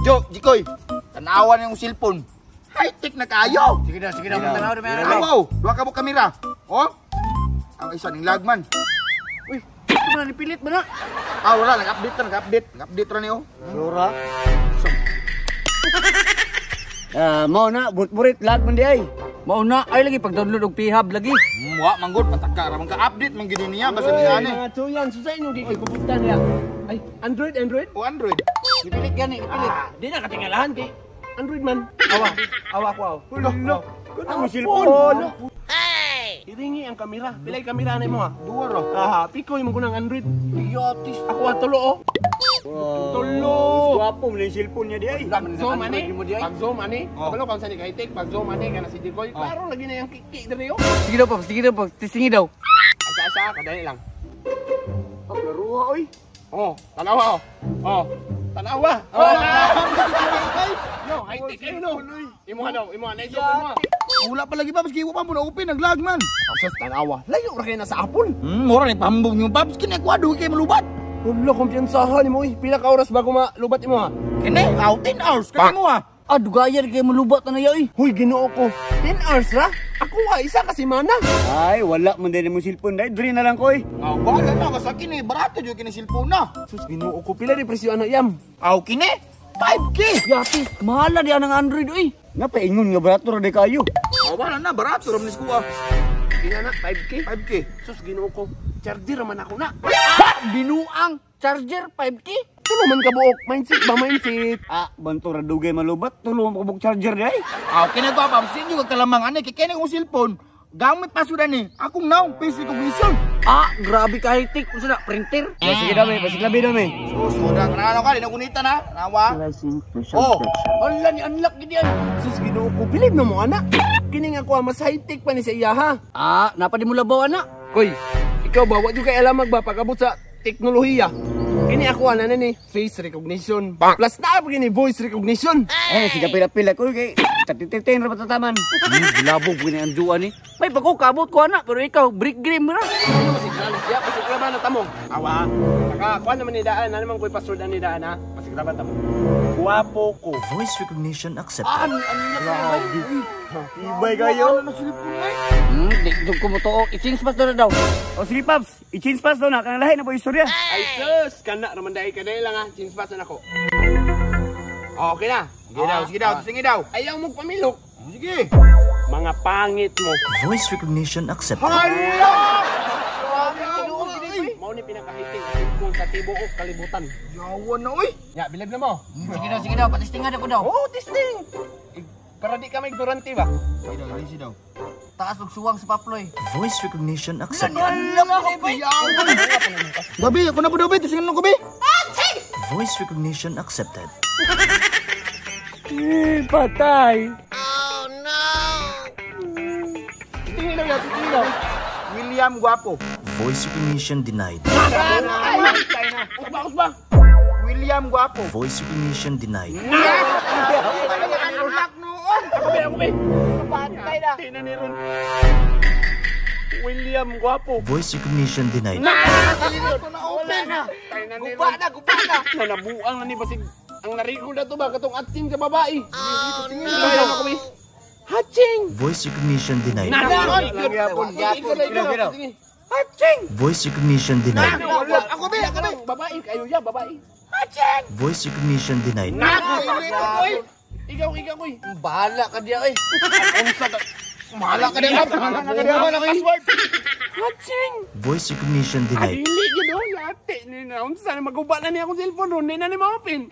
Jo, Jikoy. Tanawan yung cellphone. High-tech na kayo. Sige daw, sige daw. Tanaw na meron. Tanaw, duha ka mo kamera. Oh. Ang isa ning lagman. Uy, ito man nipilit ba na? Ah, wala nag-update ra, nag-update. Nag-update ra niyo. Flora. Ah, mao na burit-burit lag man di ay. Mao na ay lagi pag-download og P-Hub lagi. Wa manggod pataka ra man ka-update man gid niya basta ni ani. Mga tuyan, susay nyo di kay kubutan niya. Ay, Android, Android? O Android. Nipilit gani, nipilit. Ah, di na katingalahan kay Android man. Awa, awa ko aw. Hulo. Kuno mo cellphone. Hey! Iringi ang kamera. Pilay kamera na imo ha. Duwa ra. Ah, pikoy mo ko ng Android. Yatis. Ako ang tulo oh. Tulo. Gwapo man yung cellphone niya di ay. Pag-zoom ani, mo di ay. pag-zoom ani. Oh. Kabalo kung saan ni high-tech, pag-zoom ani kana si Jikoy. Klaro lagi na yung kiki diri oh. Sige daw, Pops. Sige daw, Pops. Tisingi daw. Asa asa kadali lang. Paglaruha oy. Oh, tanawa oh. Oh, tanawa. Oh, no, high-tech kayo no. Imuha daw, imuha na iso imuha. Wala pa lagi pa maski wa pa mo na open naglag man. Sus tanawa. Layo ra kayo na sa Apple. Mura ni pahambog yung paps kini kwado kay malubat. Wala kumpiyansahan mo eh. Pila ka oras bago malubat imo ha? Kini, aw 10 hours kani mo ha. Ah, dugayan kay malubat na ya oy. Huy, Ginoo ko. 10 hours ra? Ako ha, isa ka semana. Ay, wala man din mo cellphone dai. Diri na lang ko oy. Aw wala na basta kini barato jud kini cellphone na. Sus, Ginoo ko. Pila di presyo ana yam? Aw kini 5K. Yatis, mahal na di ang Android oy. Nga paingon nga barato ra di kayo. Aw wala na barato ra man ko ah. Pila na, 5K? 5K. Sus, Ginoo ko. Charger man ako na. Binuang charger 5K. Tulo man kabuok. Mindset ba, mindset? Ah, banto ra dugay malubat. Tulo man kabuk charger di ay. Aw kini ko paps inyo ka kalamang ani kay kini kong cellphone. Gamit pa sudan ni. Akong naong face recognition. Ah, grabe ka high-tech. Unsa na printer? Ya, sige daw, pasig labi daw me. Sus, wala ka na ka, di na kunita na. Nawa. Oh, Ala ni unlock gid yan. Sus, Ginoo ko. Bilib na mo, ana. Kini nga ko, mas high-tech pa ni sa iya, ha? Ah, napa di mo labaw ana. Koy, ikaw ba, wa jud kay alam magba pag-abot sa teknolohiya. Kini ako ana na ni face recognition. Plus na pa kini voice recognition. Eh, sige pila-pila ko kay 33 ra patataman. Labog ko ni ang juan ni. May pagko kabot ko ana, pero ikaw brick game ra. Ano masiglalis siya? Pasigraban na tamo. Awa. Naka, kuha naman ni Daan. Ano naman ko'y password ni Daan, ha? Pasigraban tamo. Guwapo ko. Voice recognition accepted. Ah, unlock na ba? Ibay kayo. Di jud ko motuo. I-change pass na daw. O sige paps, i-change pass daw na kanang lahi na po istorya. Ay sus! Kana raman dahil ka lang, ha? Change pass na ako. Okay na. Sige daw, sige daw, sige daw. Ayaw mo pamilok. Sige. Mga pangit mo. Voice recognition accepted. Hala! Mao ni pinaka-high-tech na cellphone sa tibuok kalibutan. Yawa na oy. Ya, bilib na mo. Sige daw, patistingan ako daw. Oh, testing! Para di ka maignorante ba? Sige daw, sige daw. Taas og suwang sa Paploy. Voice recognition accepted. Gabi, ako na po daw, be. Tisingan ko, be. Voice recognition accepted. Eh, patay. Testingin daw, ya, testingin daw. William Guapo. Voice recognition denied. Usba, usba! William Guapo. Voice recognition denied. Unlock noon. Ako be, ako be! Patay na. Tina ni Ron. William Guapo. Voice recognition denied. Ito na open. Guba na, guba na. Nanabuang na ni basig ang nariko na to ba katong atsin sa babae. Oh no. Hatching. Voice recognition denied. Hatching. Voice recognition denied. Ako, be, ako, be. Babae kayo ya, babae. Voice recognition denied. Ikaw, ikaw koy. Bahala ka diya oy. Unsa ka? Mahala ka din. Mahala ka din. Mahala ka din. Hatching. Voice recognition denied. Dili gyud oh, yate ni na unsa na maguba na ni akong cellphone ron, ni na ni ma-open.